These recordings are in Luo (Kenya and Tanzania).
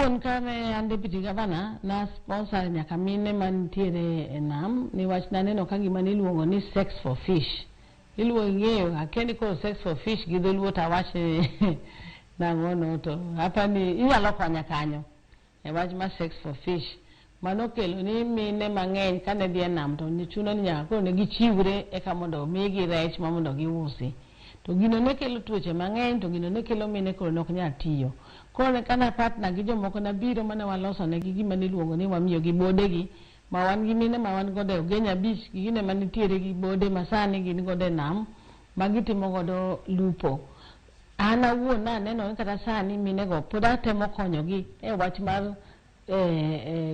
awuon kane an deputy governor na sponsor nyaka mine mantiere e nam niwach naneno ka gima niluongo ni sex for fish. Iluongo ing'eyo akia ni koro sex for fish gi dholuo to awach ni nang'ono to apani inyalo konya kanyo e wach mar sex for fish. Mano okelo ni mine mang'eny kane dhi e nam to chuno ni nyaka koro ne gichiwre eka mondo omigi rech ma mondo giusi. To gino ne kelo tuoche mang'eny to gino ne kelo mine koro ne ok nyal tiyo. Koro kane partner gi jomoko nabiro mane waloso negi gima niluongo ni wamiyogi bodegi ma wan gi mine ma wan godo e Ugenya Beach gi gine manitiere gi bode ma sani gin godo e nam ma gitimo godo lupo. An awuon naneno ni kata sani minego pod atemo konyogi e wach mar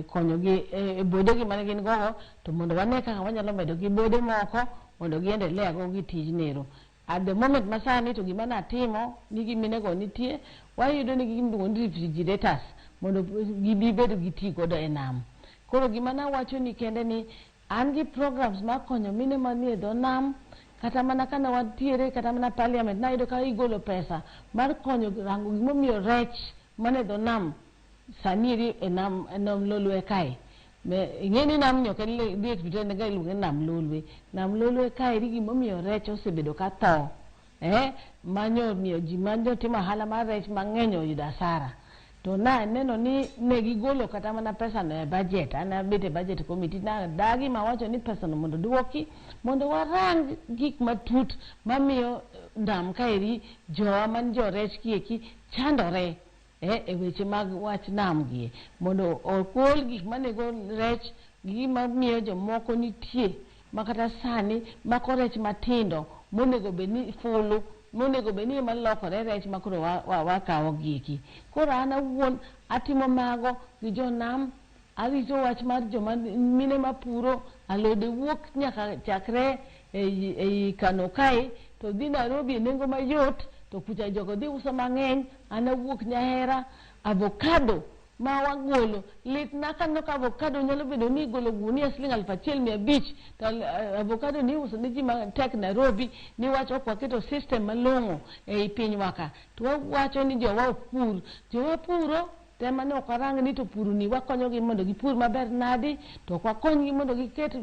konyogi e bodegi mane gin gogo to mondo wane kaka wanyalo medo gi bode moko mondo giendelea go gi tijnero. At the moment masani to gima natimo ni gi minego nitie wayudo ni gima iluongo ni refrigerators mondo gibi bedo gi ti godo e nam. Koro gima nawacho ni kende ni an gi programs mar konyo mine manie dho nam kata mana kane wantiere kata mana parliament nayudo ka igolo pesa mar konyo rango gimomiyo rech mane dho nam sani eri e nam, e nam Lolwe kae. Ing'e ni nam ni ok en Lake Victoria en ga iluonge ni nam Lolwe. Nam Lolwe kaeri gimomiyo rech osebedo ka tho. Manyo miyo ji manyo timo ohala mar rech mang'eny oyudo asara. To naneno ni ne gigolo kata mana pesa no e budget. An abet e budget committee nadagi mawacho ni pesa no mondo duoki mondo warang gik matut mamiyo nam kaeri jowa man jo rech gieki chandore e weche mag wach nam gie mondo ogol gik manego rech gi gima miyo jomoko nitie makata sani mako rech matindo monego bed ni fulu monego bed ni ema lokore rech ma koro wakawo gieki. Koro an awuon atimo mago gi jonam arito wach mar joma mine mapuro alode wuok nyaka chakre ei Kano kae to dhi Nairobi e nengo mayot to kucha jogo dhi uso mang'eny. An awuok Nyahera avocado ma wagolo litna kaneno ka avocado nyalo bedo ni igolo gunia siling 1500 to avocado ni iuso ne ji matek Nairobi niwach ok waketo system malong'o ei pinywa ka. To wawacho ni jowa ok pur, jowa puro to ema ne ok warang ni to puro ni wakonyogi mondo gipur maber nadi to ok wakonygi mondo giket